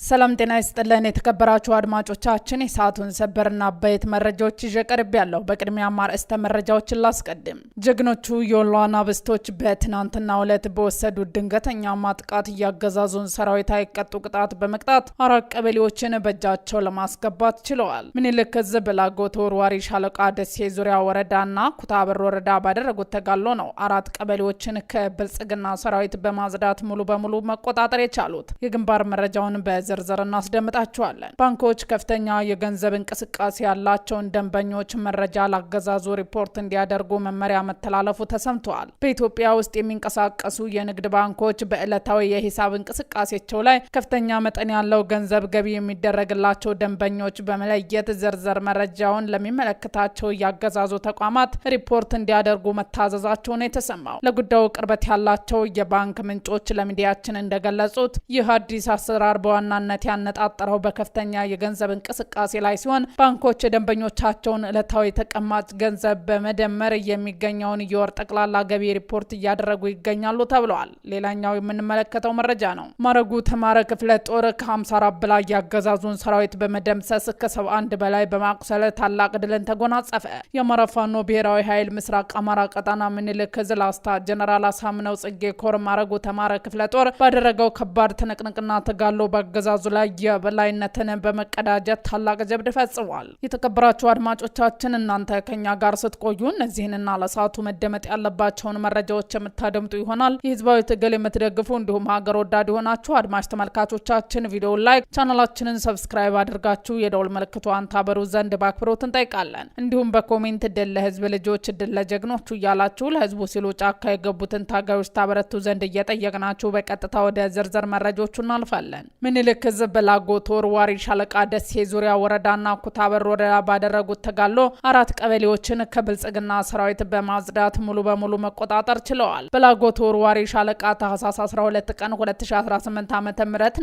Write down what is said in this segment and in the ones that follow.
ሰላም ጤና ይስጥልን የተከበራችሁ አድማጮቻችን፣ የሰዓቱን ሰበርና አበይት መረጃዎች ይዤ ቀርቤያለሁ። በቅድሚያ አርዕስተ መረጃዎችን ላስቀድም። ጀግኖቹ የወሎ አናብስቶች በትናንትናው ዕለት በወሰዱት ድንገተኛ ማጥቃት እያገዛዙን ሰራዊት አይቀጡ ቅጣት በመቅጣት አራት ቀበሌዎችን በእጃቸው ለማስገባት ችለዋል። ምኒልክ ዕዝ በላጎ ተወርዋሪ ሻለቃ ደሴ ዙሪያ ወረዳና ኩታበር ወረዳ ባደረጉት ተጋድሎ ነው አራት ቀበሌዎችን ከብልጽግና ሰራዊት በማጽዳት ሙሉ በሙሉ መቆጣጠር የቻሉት። የግንባር መረጃውን በዝርዝር እናስደምጣችኋለን። ባንኮች ከፍተኛ የገንዘብ እንቅስቃሴ ያላቸውን ደንበኞች መረጃ ላገዛዙ ሪፖርት እንዲያደርጉ መመሪያ መተላለፉ ተሰምተዋል። በኢትዮጵያ ውስጥ የሚንቀሳቀሱ የንግድ ባንኮች በዕለታዊ የሂሳብ እንቅስቃሴቸው ላይ ከፍተኛ መጠን ያለው ገንዘብ ገቢ የሚደረግላቸው ደንበኞች በመለየት ዝርዝር መረጃውን ለሚመለከታቸው ያገዛዙ ተቋማት ሪፖርት እንዲያደርጉ መታዘዛቸው ነው የተሰማው። ለጉዳዩ ቅርበት ያላቸው የባንክ ምንጮች ለሚዲያችን እንደገለጹት ይህ አዲስ አሰራር በዋናነት ያነጣጠረው በከፍተኛ የገንዘብ እንቅስቃሴ ላይ ሲሆን ባንኮች የደንበኞቻቸውን ዕለታዊ ተቀማጭ ገንዘብ በመደመር የሚገኘውን የወር ጠቅላላ ገቢ ሪፖርት እያደረጉ ይገኛሉ ተብለዋል። ሌላኛው የምንመለከተው መረጃ ነው። ማረጉ ተማረ ክፍለ ጦር ከ54 በላይ ያገዛዙን ሰራዊት በመደምሰስ ከ71 በላይ በማቁሰል ታላቅ ድልን ተጎናጸፈ። የአማራ ፋኖ ብሔራዊ ኃይል ምስራቅ አማራ ቀጠና ምኒልክ ዕዝ ላስታ ጀነራል አሳምነው ጽጌ ኮር ማረጉ ተማረ ክፍለ ጦር ባደረገው ከባድ ትንቅንቅና ተጋድሎ በአገዛዙ ላይ የበላይነትን በመቀዳጀት ታላቅ ጀብድ ፈጽሟል። የተከበራችሁ አድማጮቻችን፣ እናንተ ከኛ ጋር ስትቆዩ እነዚህንና ለሰዓቱ መደመጥ ያለባቸውን መረጃዎች የምታደምጡ ይሆናል። የህዝባዊ ትግል የምትደግፉ እንዲሁም ሀገር ወዳድ የሆናችሁ አድማጭ ተመልካቾቻችን ቪዲዮውን like፣ ቻናላችንን subscribe አድርጋችሁ የደውል ምልክቷን ታበሩ ዘንድ በአክብሮት እንጠይቃለን። እንዲሁም በ comment ድል ለህዝብ ልጆች፣ ድል ለጀግኖቹ እያላችሁ ለህዝቡ ሲሉ ጫካ የገቡትን ታጋዮች ታበረቱ ዘንድ እየጠየቅናችሁ በቀጥታ ወደ ዝርዝር መረጃዎቹ እናልፋለን። ምኒልክ ዕዝ በላጎ ተወርዋሪ ሻለቃ ደሴ ዙሪያ ወረዳና ኩታበር ወረዳ ባደረጉት ተጋድሎ አራት ቀበሌዎችን ከብልጽግና ሰራዊት በማጽዳት ሙሉ በሙሉ መቆጣጠር ችለዋል። በላጎ ተወርዋሪ ሻለቃ ታህሳስ 12 ቀን 2018 ዓ.ም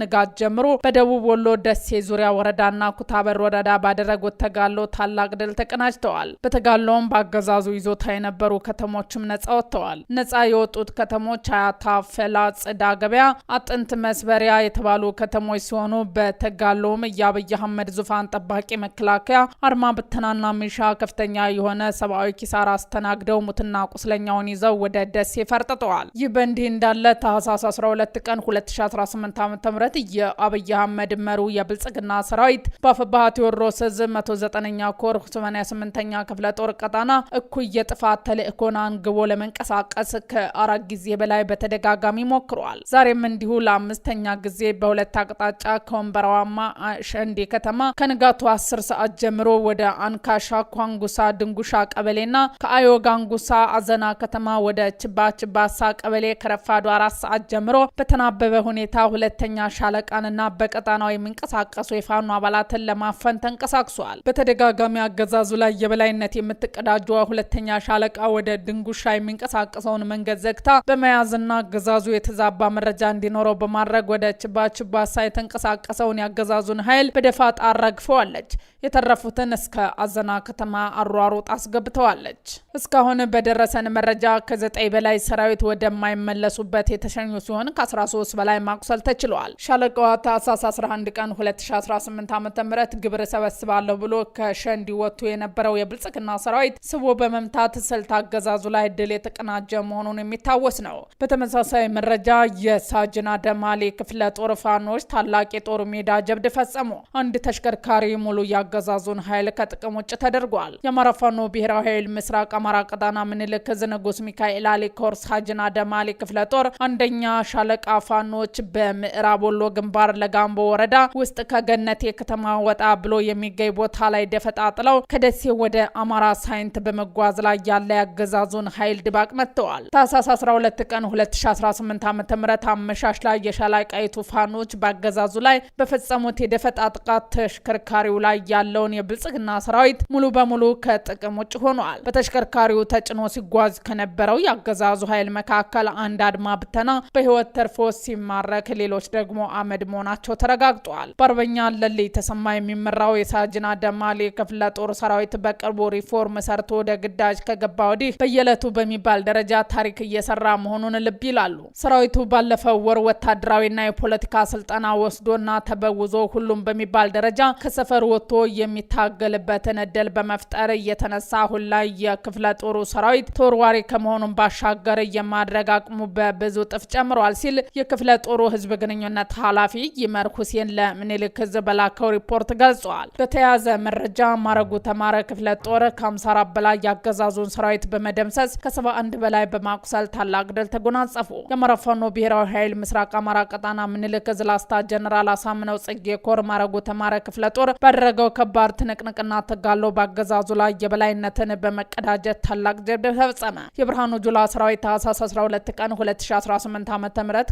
ንጋት ጀምሮ በደቡብ ወሎ ደሴ ዙሪያ ወረዳና ኩታበር ወረዳ ባደረጉት ተጋድሎ ታላቅ ድል ተቀናጅተዋል። በተጋድሎም በአገዛዙ ይዞታ የነበሩ ከተሞችም ነጻ ወጥተዋል። ነጻ የወጡት ከተሞች አያታ፣ ፈላ፣ ጽዳ ገበያ፣ አጥንት መስበሪያ የተባሉ ከተሞች ሲሆኑ በተጋድሎም የአብይ አህመድ ዙፋን ጠባቂ መከላከያ፣ አድማ ብተናና ሚሊሻ ከፍተኛ የሆነ ሰብአዊ ኪሳራ አስተናግደው ሙትና ቁስለኛውን ይዘው ወደ ደሴ ፈርጥጠዋል። ይህ በእንዲህ እንዳለ ታህሳስ 12 ቀን 2018 ዓ.ም የአብይ አህመድ መሩ የብልጽግና ሰራዊት በአፋብኃ ቴዎድሮስ ዕዝ 109ኛ ኮር 88ኛ ክፍለ ጦር ቀጣና እኩይ የጥፋት ተልእኮን አንግቦ ለመንቀሳቀስ ከአራት ጊዜ በላይ በተደጋጋሚ ሞክሯል። ዛሬም እንዲሁ ለአምስተኛ ጊዜ በሁለት አቅጣጫ ከወንበራዋማ ሸንዴ ከተማ ከንጋቱ 10 ሰዓት ጀምሮ ወደ አንካሻ ኳንጉሳ ድንጉሻ ቀበሌና ከአዮጋንጉሳ አዘና ከተማ ወደ ችባ ችባሳ ቀበሌ ከረፋዱ 4 ሰዓት ጀምሮ በተናበበ ሁኔታ ሁለተኛ ሻለቃንና በቀጣናው የሚንቀሳቀሱ የፋኖ አባላትን ለማፈን ተንቀሳቅሷል። በተደጋጋሚ አገዛዙ ላይ የበላይነት የምትቀዳጀዋ ሁለተኛ ሻለቃ ወደ ድንጉሻ የሚንቀሳቀሰውን መንገድ ዘግታ በመያዝና አገዛዙ የተዛባ መረጃ እንዲኖረው በማድረግ ወደ ችባ ችባሳ የተንቀሳቀሰውን ያገዛዙን ኃይል በደፋጣ አራግፈዋለች። የተረፉትን እስከ አዘና ከተማ አሯሩጥ አስገብተዋለች። እስካሁን በደረሰን መረጃ ከ9 በላይ ሰራዊት ወደማይመለሱበት የተሸኙ ሲሆን ከ13 በላይ ማቁሰል ተችሏል። ሻለቃዋ ታህሳስ 11 ቀን 2018 ዓ.ም ግብር ሰበስባለሁ ብሎ ከሸንዲ ወጥቶ የነበረው የብልጽግና ሰራዊት ስቦ በመምታት ስልት አገዛዙ ላይ ድል የተቀናጀ መሆኑን የሚታወስ ነው። በተመሳሳይ መረጃ የሳጅና ደማሌ ክፍለ ጦር ፋኖች ታላቅ የጦር ሜዳ ጀብድ ፈጸሙ። አንድ ተሽከርካሪ ሙሉ ያገዛዙን ኃይል ከጥቅም ውጭ ተደርጓል። የአማራ ፋኖ ብሔራዊ ኃይል ምስራቅ አማራ ቀጣና ምኒልክ ዕዝ ንጉስ ሚካኤል አሊ ኮር ሳጅና ደማሌ ክፍለ ጦር አንደኛ ሻለቃ ፋኖች በምዕራብ ወሎ ግንባር ለጋምቦ ወረዳ ውስጥ ከገነቴ ከተማ ወጣ ብሎ የሚገኝ ቦታ ላይ ደፈጣ ጥለው ከደሴ ወደ አማራ ሳይንት በመጓዝ ላይ ያለ ያገዛዙን ኃይል ድባቅ መጥተዋል። ታህሳስ 12 ቀን 2018 ዓ.ም አመሻሽ ላይ የሻለቃይቱ ፋኖች በአገዛዙ ላይ በፈጸሙት የደፈጣ ጥቃት ተሽከርካሪው ላይ ያለውን የብልጽግና ሰራዊት ሙሉ በሙሉ ከጥቅም ውጭ ሆኗል። በተሽከርካሪው ተጭኖ ሲጓዝ ከነበረው የአገዛዙ ኃይል መካከል አንድ አድማ ብተና በህይወት ተርፎ ሲማረክ፣ ሌሎች ደግሞ አመድ መሆናቸው ተረጋግጧል። በአርበኛ ለልይ ተሰማ የሚመራው የሳጅና ደማሌ ክፍለ ጦር ሰራዊት በቅርቡ ሪፎርም ሰርቶ ወደ ግዳጅ ከገባ ወዲህ በየዕለቱ በሚባል ደረጃ ታሪክ እየሰራ መሆኑን ልብ ይላሉ። ሰራዊቱ ባለፈው ወር ወታደራዊና የፖለቲካ ስልጠና ወስዶ ወስዶና ተበውዞ ሁሉም በሚባል ደረጃ ከሰፈር ወጥቶ የሚታገልበትን እድል በመፍጠር እየተነሳ አሁን ላይ የክፍለ ጦሩ ሰራዊት ተወርዋሪ ከመሆኑን ባሻገር የማድረግ አቅሙ በብዙ እጥፍ ጨምሯል ሲል የክፍለ ጦሩ ህዝብ ግንኙነት ኃላፊ ይመር ሁሴን ለምኒልክ ዕዝ በላከው ሪፖርት ገልጿል። በተያያዘ መረጃ ማረጉ ተማረ ክፍለ ጦር ከ54 በላይ ያገዛዙን ሰራዊት በመደምሰስ ከ71 በላይ በማቁሰል ታላቅ ድል ተጎናጸፉ። የአማራ ፋኖ ብሔራዊ ኃይል ምስራቅ አማራ ቀጣና ምኒልክ ዕዝ ላስታ ጀነራል አሳምነው ጽጌ ኮር ማረጉ ተማረ ክፍለ ጦር ባደረገው ከባድ ትንቅንቅና ተጋድሎ በአገዛዙ ላይ የበላይነትን በመቀዳጀት ታላቅ ጀብድ ተፈጸመ። የብርሃኑ ጁላ ሰራዊት ታህሳስ 12 ቀን 2018 ዓ.ም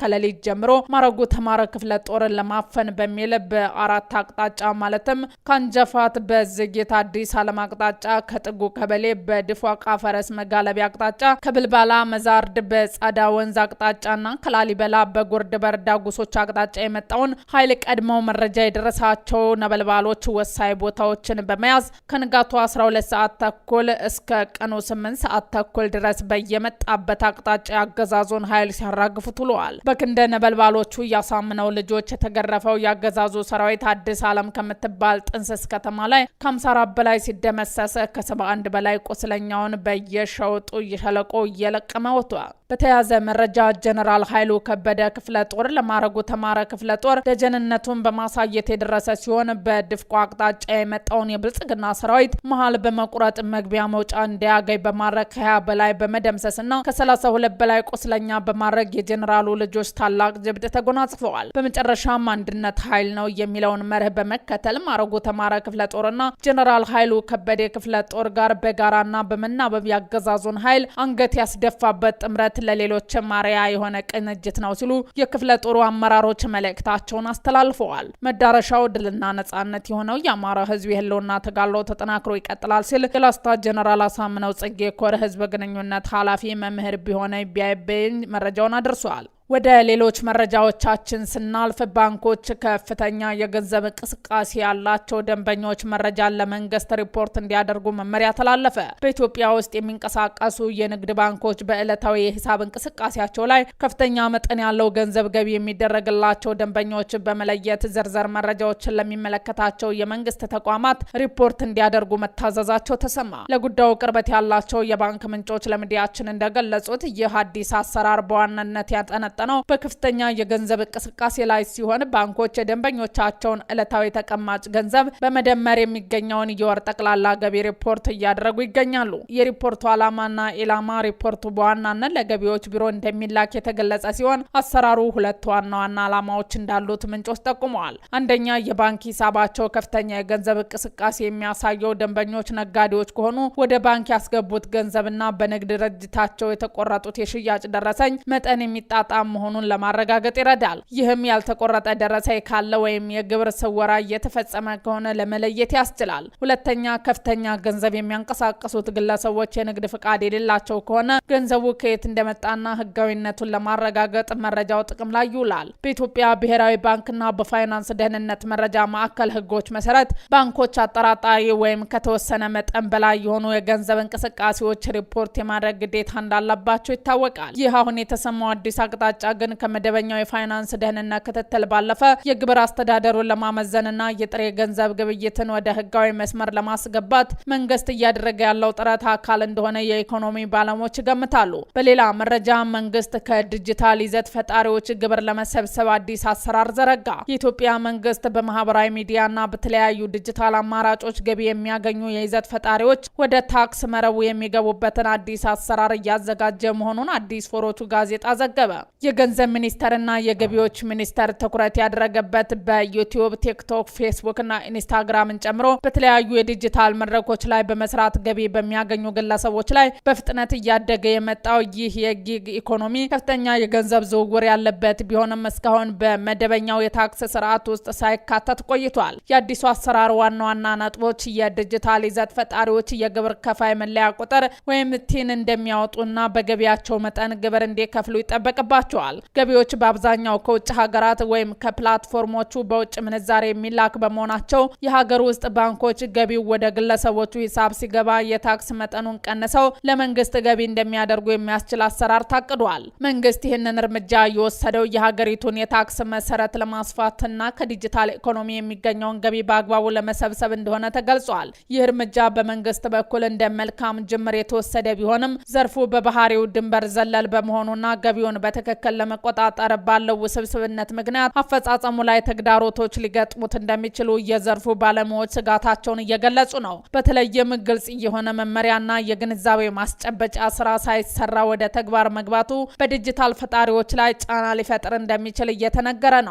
ከሌሊት ጀምሮ ማረጉ ተማረ ክፍለ ጦርን ለማፈን በሚል በአራት አቅጣጫ ማለትም ከአንጀፋት በዝጌት አዲስ ዓለም አቅጣጫ፣ ከጥጉ ቀበሌ በድፏቃ ፈረስ መጋለቢያ አቅጣጫ፣ ከብልባላ መዛርድ በጻዳ ወንዝ አቅጣጫና ከላሊበላ በጉርድ በርዳ ጉሶች አቅጣጫ የመጣውን ኃይል ቀድመው መረጃ የደረሳቸው ነበልባሎች ወሳኝ ቦታዎችን በመያዝ ከንጋቱ 12 ሰዓት ተኩል እስከ ቀኑ 8 ሰዓት ተኩል ድረስ በየመጣበት አቅጣጫ ያገዛዙን ኃይል ሲያራግፉት ውለዋል። በክንደ ነበልባሎቹ ያሳምነው ልጆች የተገረፈው ያገዛዙ ሰራዊት አዲስ ዓለም ከምትባል ጥንስስ ከተማ ላይ ከ54 በላይ ሲደመሰስ ከ71 በላይ ቁስለኛውን በየሸውጡ ሸለቆ እየለቀመ ወጥቷል። በተያያዘ መረጃ ጀነራል ኃይሉ ከበደ ክፍለ ጦር ለማረጉ ተማረ ክፍለ ጦር ደጀንነቱን በማሳየት የደረሰ ሲሆን በድፍቆ አቅጣጫ የመጣውን የብልጽግና ሰራዊት መሀል በመቁረጥ መግቢያ መውጫ እንዲያገኝ በማድረግ ከ20 በላይ በመደምሰስና ከ32 በላይ ቁስለኛ በማድረግ የጀነራሉ ልጆች ታላቅ ጀብድ ተጎናጽፈዋል። በመጨረሻም አንድነት ኃይል ነው የሚለውን መርህ በመከተል ማረጉ ተማረ ክፍለ ጦርና ጀነራል ኃይሉ ከበደ ክፍለ ጦር ጋር በጋራና በመናበብ ያገዛዙን ኃይል አንገት ያስደፋበት ጥምረት ለሌሎች ማሪያ የሆነ ቅንጅት ነው ሲሉ የክፍለ ጦሩ አመራሮች መልእክታቸውን አስተላልፈዋል። መዳረሻው ድልና ነጻነት የሆነው የአማራ ሕዝብ የህልውና ተጋድሎ ተጠናክሮ ይቀጥላል ሲል የላስታ ጀነራል አሳምነው ጽጌ ኮር ህዝብ ግንኙነት ኃላፊ መምህር ቢሆነ ቢያይበኝ መረጃውን አድርሷል። ወደ ሌሎች መረጃዎቻችን ስናልፍ ባንኮች ከፍተኛ የገንዘብ እንቅስቃሴ ያላቸው ደንበኞች መረጃን ለመንግስት ሪፖርት እንዲያደርጉ መመሪያ ተላለፈ። በኢትዮጵያ ውስጥ የሚንቀሳቀሱ የንግድ ባንኮች በዕለታዊ የሂሳብ እንቅስቃሴያቸው ላይ ከፍተኛ መጠን ያለው ገንዘብ ገቢ የሚደረግላቸው ደንበኞች በመለየት ዝርዝር መረጃዎችን ለሚመለከታቸው የመንግስት ተቋማት ሪፖርት እንዲያደርጉ መታዘዛቸው ተሰማ። ለጉዳዩ ቅርበት ያላቸው የባንክ ምንጮች ለሚዲያችን እንደገለጹት ይህ አዲስ አሰራር በዋናነት ያጠነጠነው በከፍተኛ የገንዘብ እንቅስቃሴ ላይ ሲሆን ባንኮች የደንበኞቻቸውን ዕለታዊ ተቀማጭ ገንዘብ በመደመር የሚገኘውን የወር ጠቅላላ ገቢ ሪፖርት እያደረጉ ይገኛሉ። የሪፖርቱ ዓላማና ኢላማ ሪፖርቱ በዋናነት ለገቢዎች ቢሮ እንደሚላክ የተገለጸ ሲሆን አሰራሩ ሁለት ዋና ዋና ዓላማዎች እንዳሉት ምንጮች ጠቁመዋል። አንደኛ፣ የባንክ ሂሳባቸው ከፍተኛ የገንዘብ እንቅስቃሴ የሚያሳየው ደንበኞች ነጋዴዎች ከሆኑ ወደ ባንክ ያስገቡት ገንዘብና በንግድ ድርጅታቸው የተቆረጡት የሽያጭ ደረሰኝ መጠን የሚጣጣም መሆኑን ለማረጋገጥ ይረዳል። ይህም ያልተቆረጠ ደረሰኝ ካለ ወይም የግብር ስወራ እየተፈጸመ ከሆነ ለመለየት ያስችላል። ሁለተኛ፣ ከፍተኛ ገንዘብ የሚያንቀሳቅሱት ግለሰቦች የንግድ ፍቃድ የሌላቸው ከሆነ ገንዘቡ ከየት እንደመጣና ሕጋዊነቱን ለማረጋገጥ መረጃው ጥቅም ላይ ይውላል። በኢትዮጵያ ብሔራዊ ባንክና በፋይናንስ ደህንነት መረጃ ማዕከል ሕጎች መሰረት ባንኮች አጠራጣሪ ወይም ከተወሰነ መጠን በላይ የሆኑ የገንዘብ እንቅስቃሴዎች ሪፖርት የማድረግ ግዴታ እንዳለባቸው ይታወቃል። ይህ አሁን የተሰማው አዲስ አቅጣጫ ግን ከመደበኛው የፋይናንስ ደህንነት ክትትል ባለፈ የግብር አስተዳደሩን ለማመዘንና የጥሬ ገንዘብ ግብይትን ወደ ህጋዊ መስመር ለማስገባት መንግስት እያደረገ ያለው ጥረት አካል እንደሆነ የኢኮኖሚ ባለሙያዎች ይገምታሉ። በሌላ መረጃ መንግስት ከዲጂታል ይዘት ፈጣሪዎች ግብር ለመሰብሰብ አዲስ አሰራር ዘረጋ። የኢትዮጵያ መንግስት በማህበራዊ ሚዲያና በተለያዩ ዲጂታል አማራጮች ገቢ የሚያገኙ የይዘት ፈጣሪዎች ወደ ታክስ መረቡ የሚገቡበትን አዲስ አሰራር እያዘጋጀ መሆኑን አዲስ ፎርቹን ጋዜጣ ዘገበ። የገንዘብ ሚኒስቴርና የገቢዎች ሚኒስቴር ትኩረት ያደረገበት በዩቲዩብ፣ ቲክቶክ፣ ፌስቡክ እና ኢንስታግራምን ጨምሮ በተለያዩ የዲጂታል መድረኮች ላይ በመስራት ገቢ በሚያገኙ ግለሰቦች ላይ በፍጥነት እያደገ የመጣው ይህ የ gig economy ከፍተኛ የገንዘብ ዝውውር ያለበት ቢሆንም እስካሁን በመደበኛው የታክስ ስርዓት ውስጥ ሳይካተት ቆይቷል። የአዲሱ አሰራር ዋና ዋና ነጥቦች የዲጂታል ይዘት ፈጣሪዎች የግብር ከፋይ መለያ ቁጥር ወይም TIN እንደሚያወጡና በገቢያቸው መጠን ግብር እንዲከፍሉ ይጠበቅባቸዋል። ተደርጎባቸዋል። ገቢዎች በአብዛኛው ከውጭ ሀገራት ወይም ከፕላትፎርሞቹ በውጭ ምንዛሬ የሚላክ በመሆናቸው የሀገር ውስጥ ባንኮች ገቢው ወደ ግለሰቦቹ ሂሳብ ሲገባ የታክስ መጠኑን ቀንሰው ለመንግስት ገቢ እንደሚያደርጉ የሚያስችል አሰራር ታቅዷል። መንግስት ይህንን እርምጃ የወሰደው የሀገሪቱን የታክስ መሰረት ለማስፋትና ከዲጂታል ኢኮኖሚ የሚገኘውን ገቢ በአግባቡ ለመሰብሰብ እንደሆነ ተገልጿል። ይህ እርምጃ በመንግስት በኩል እንደ መልካም ጅምር የተወሰደ ቢሆንም ዘርፉ በባህሪው ድንበር ዘለል በመሆኑና ገቢውን በትክክል ለመቆጣጠር ባለው ውስብስብነት ምክንያት አፈጻጸሙ ላይ ተግዳሮቶች ሊገጥሙት እንደሚችሉ የዘርፉ ባለሙያዎች ስጋታቸውን እየገለጹ ነው። በተለይም ግልጽ የሆነ መመሪያና የግንዛቤ ማስጨበጫ ስራ ሳይሰራ ወደ ተግባር መግባቱ በዲጂታል ፈጣሪዎች ላይ ጫና ሊፈጥር እንደሚችል እየተነገረ ነው።